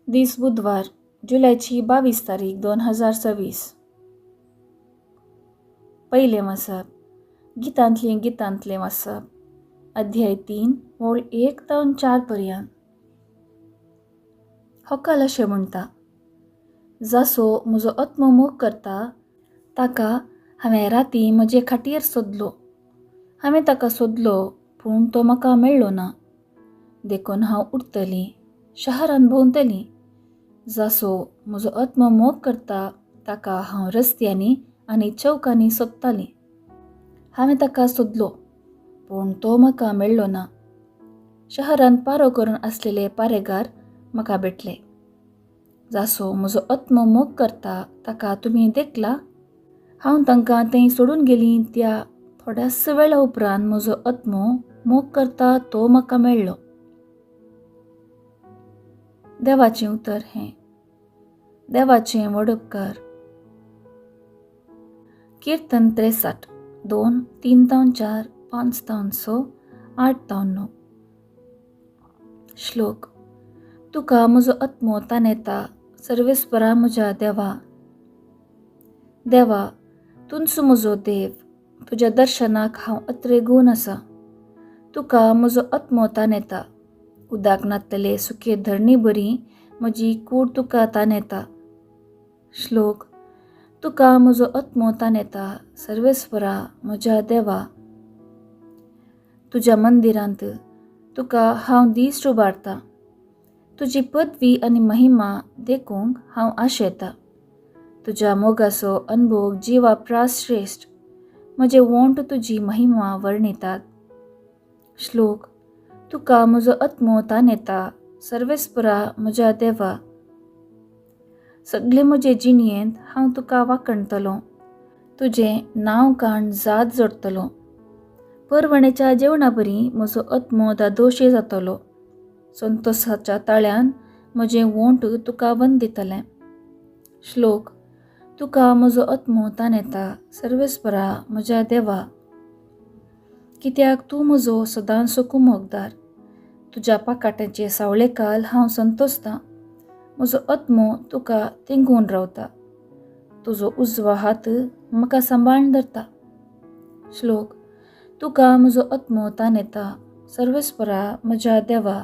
दीस बुधवार, जुलयची 22 तारीख 2026. पयलें वाचप गितांतलें गितांतलें वाचप, अध्याय 3 ओळ 1 तावन 4 पर्यंत. होकाल अशें म्हणटा, जासो म्हजो आत्मो मोग करता ताका हांवें राती म्हजे खाटीर सोदलो. हांवें ताका सोदलो पूण तो म्हाका मेळ्ळो ना. देखून हांव उठतली, शहरान भोंवतली. जासो म्हजो आत्मो मोग करता ताका हांव रस्त्यांनी आनी चौकांनी सोदताली. हांवें ताका सोदलो पूण तो म्हाका मेळ्ळो ना. शहरान पारो करून आसलेले पारेगार म्हाका भेटले. जासो म्हजो आत्मो मोग करता ताका तुमी देखला? हांव तांकां थंय सोडून गेली त्या थोड्याच वेळा उपरांत म्हजो आत्मो मोग करता तो म्हाका मेळ्ळो. देवाचें उतर हें. देवाचें व्हड उपकार. किर्तन 63, 2, 3 तावन 4, 5 तावन 6, 8 तावन 9. श्लोक. तुका म्हजो आत्मो तानेता, सर्वेस्परा म्हज्या देवा. देवा, तूंच म्हजो देव, तुज्या दर्शनाक हांव अत्रेगून आसा. तुका म्हजो आत्मो तानेता. उदक नातलेले सुके धरणी बरी म्हजी कूड तुका तानेता. श्लोक. तुका म्हजो आत्मो तानेता, सर्वेस्परा म्हज्या देवा. तुज्या मंदिरांत तुका हांव दीस उबारता. तुजी पदवी आनी महिमा देखूंक हांव आशेता. तुज्या मोगाचो अनभोग जिवा प्रास श्रेश्ठ. म्हजे वोंट तुजी महिमा वर्णितात. श्लोक. तुका म्हजो आत्मो तानेता, सर्वेस्परा म्हज्या देवा. सगळे म्हजे जिणयेंत हांव तुका वाखणतलो. तुजें नांव काण जात जोडटलो. परवणेच्या जेवणा बरी म्हजो आत्मो दादोशी जातलो. संतोसाच्या ताळ्यान म्हजें वोंट तुका वंदितलें. श्लोक. तुका म्हजो आत्मो तानेता, सर्वेस्परा म्हज्या देवा. कित्याक तूं म्हजो सदांचो कुमोगदार. तुज्या पाकाट्याचे सावळेकाल हांव संतोसतां. म्हजो आत्मो तुका तेंगून रावता. तुजो उजवा हात म्हाका सांबाळून धरता. श्लोक. तुका म्हजो आत्मो तानेता, सर्वेस्परा म्हज्या देवा.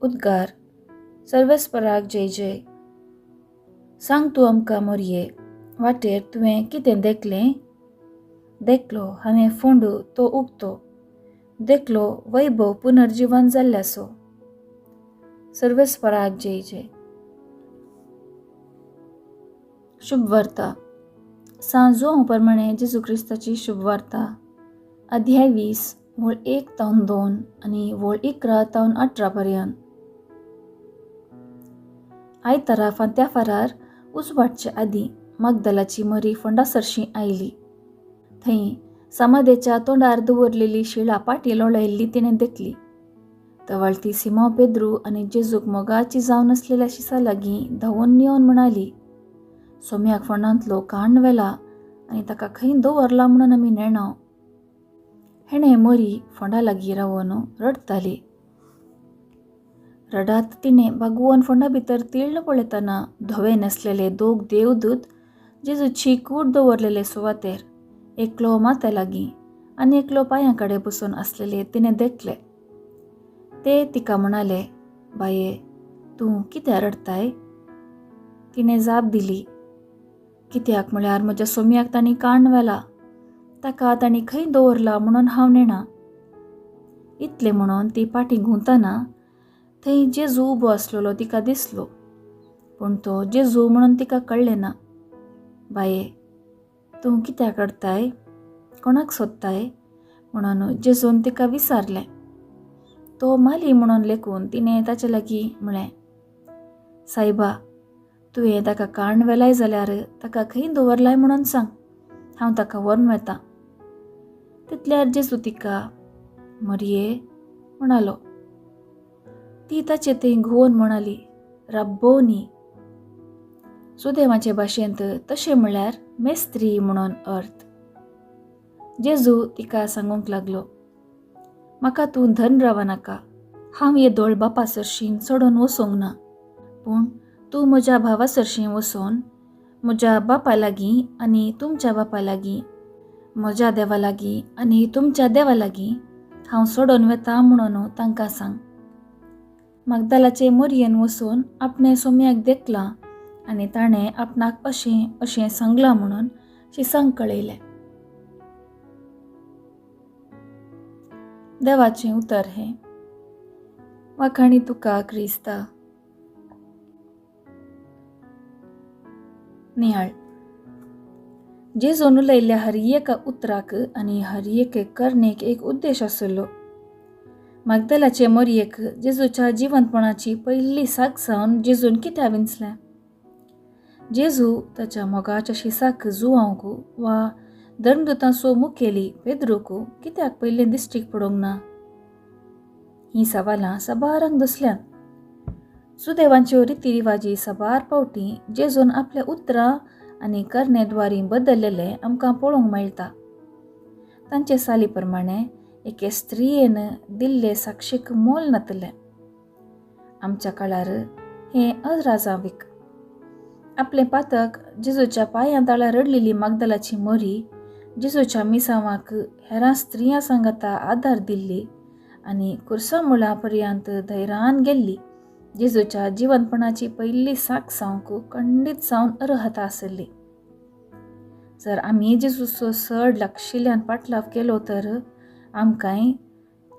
उद्गार. सर्वेस्पराक जय जय. सांग तूं आमकां मोरये, वाटेर तुवें कितें देखलें? देखलो हांवें फोंडू तो उगतो. देखलो वैभव पुनर्जीवन जाल्ल्याचो. सर्वेस्पराक जय जय. शुभवार्ता. सांजो प्रमाणे जेजू क्रिस्ताची शुभवार्ता, अध्याय 20, वळ 1 तावन 2 आनी वळ 11 तावन 18 पर्यंत. आयतारा फांत्या फारार उजवाडचे आदीं मागदलाची मरी फोंडा सरशी आयली. थंय समाधेच्या तोंडार दवरलेली शिळा पाटी लोळयल्ली तिणें देखली. तवळ ती सिमांव पेद्रू आनी जेजूक मोगाची जावन आसलेल्या शिसा लागीं धांवून येवन म्हणाली, सोम्याक फोंडांतलो काण व्हेला आनी ताका खंय दवरला म्हणून आमी नेणाव. हेणें मरी फोंडा लागीं रावन रडटाली. रडात तिणें बागवोन फोंडा भितर तिळ्ळ पळयतना धवे न्हेसलेले दोग देवदूत जेजूची कूड दवरलेले सुवातेर एकलो माथ्या लागीं आनी एकलो पांयां कडेन बसून आसलेले तिणें देखले. ते तिका म्हणाले, बाये, तूं कित्याक रडटाय? तिणें जाप दिली, कित्याक म्हळ्यार म्हज्या सोम्याक तांणी काण व्हेला. ताका तांणी खंय दवरला म्हणून हांव नेणा. इतलें म्हणून ती फाटीं घुंवतना थंय जेजू उबो आसलेलो तिका दिसलो. पूण तो जेजू म्हणून तिका कळ्ळें ना. बाये, तूं कित्याक रडटाय? कोणाक सोदताय? म्हणून जेजून तिका विचारलें. तो माली म्हणून लेखून तिणें ताचे लागीं म्हळें, सायबा, तुवें ताका काण व्हेलाय जाल्यार ताका खंय दवरलाय म्हणून सांग, हांव ताका व्हरून वता. तितल्यार जेजू तिका मरये म्हणालो. ती ताचे थंय घुंवोन म्हणाली, राब्बोनी. सुदेवाचे भाशेंत तशें म्हळ्यार मेस्त्री म्हणून अर्थ. जेजू तिका सांगूंक लागलो, म्हाका तूं धन रावनाका, हांव येदोळ बापा सरशीं चडोन वचोंक ना, पूण तूं म्हज्या भावा सरशीं वचोन म्हज्या बापा लागीं आनी तुमच्या बापा लागीं, म्हज्या देवा लागीं आनी तुमच्या देवा लागीं हांव सोडून वेता म्हणून तांकां सांग. मागदालाचे मोरयेन वचून आपणें सोम्याक देखलां आनी ताणें आपणाक अशें अशें सांगलां म्हणून शिसांक कळयलें. देवाचें उतर हें. वाखाणी तुका क्रिस्ता. निहाळ. जेजून उलयल्ल्या हर एका उतराक आनी हर एके करणेक एक उद्देश आसलो. मागदलाचे मोरयेक जेजूच्या जिवंतपणाची पयली साक जावन जेजून कित्याक विंचलें? जेजू ताच्या मोगाच्या शिसाक जुवांक वा धर्मदूतांचो मुखेली पेद्रूक कित्याक पयलें दिश्टीक पडोवंक ना? हीं सवालां साबारांक दसल्यांत. सुदेवांच्यो रितीरिवाजी साबार पावटी जेजून आपल्या उतरां आनी करणे द्वारी बदललेलें आमकां पळोवंक मेळटा. तांचे साली प्रमाणे एके स्त्रियेन दिल्ले साक्षीक मोल नातलें. आमच्या काळार हें अराजावीक. आपलें पातक जेजूच्या पांयां ताळा रडलेली मागदलाची मोरी जेजूच्या मिसांवाक हेरां स्त्रियां सांगाता आदार दिल्ली आनी कुर्सा मुळा पर्यंत धैर्यान गेल्ली जेजूच्या जिवनपणाची पयली साक जावंक खंडीत जावन अर्हता आसली. जर आमी जेजूचो चड लागशिल्ल्यान पाटलाव केलो तर आमकांय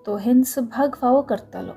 तो हेंच भाग फावो करतालो.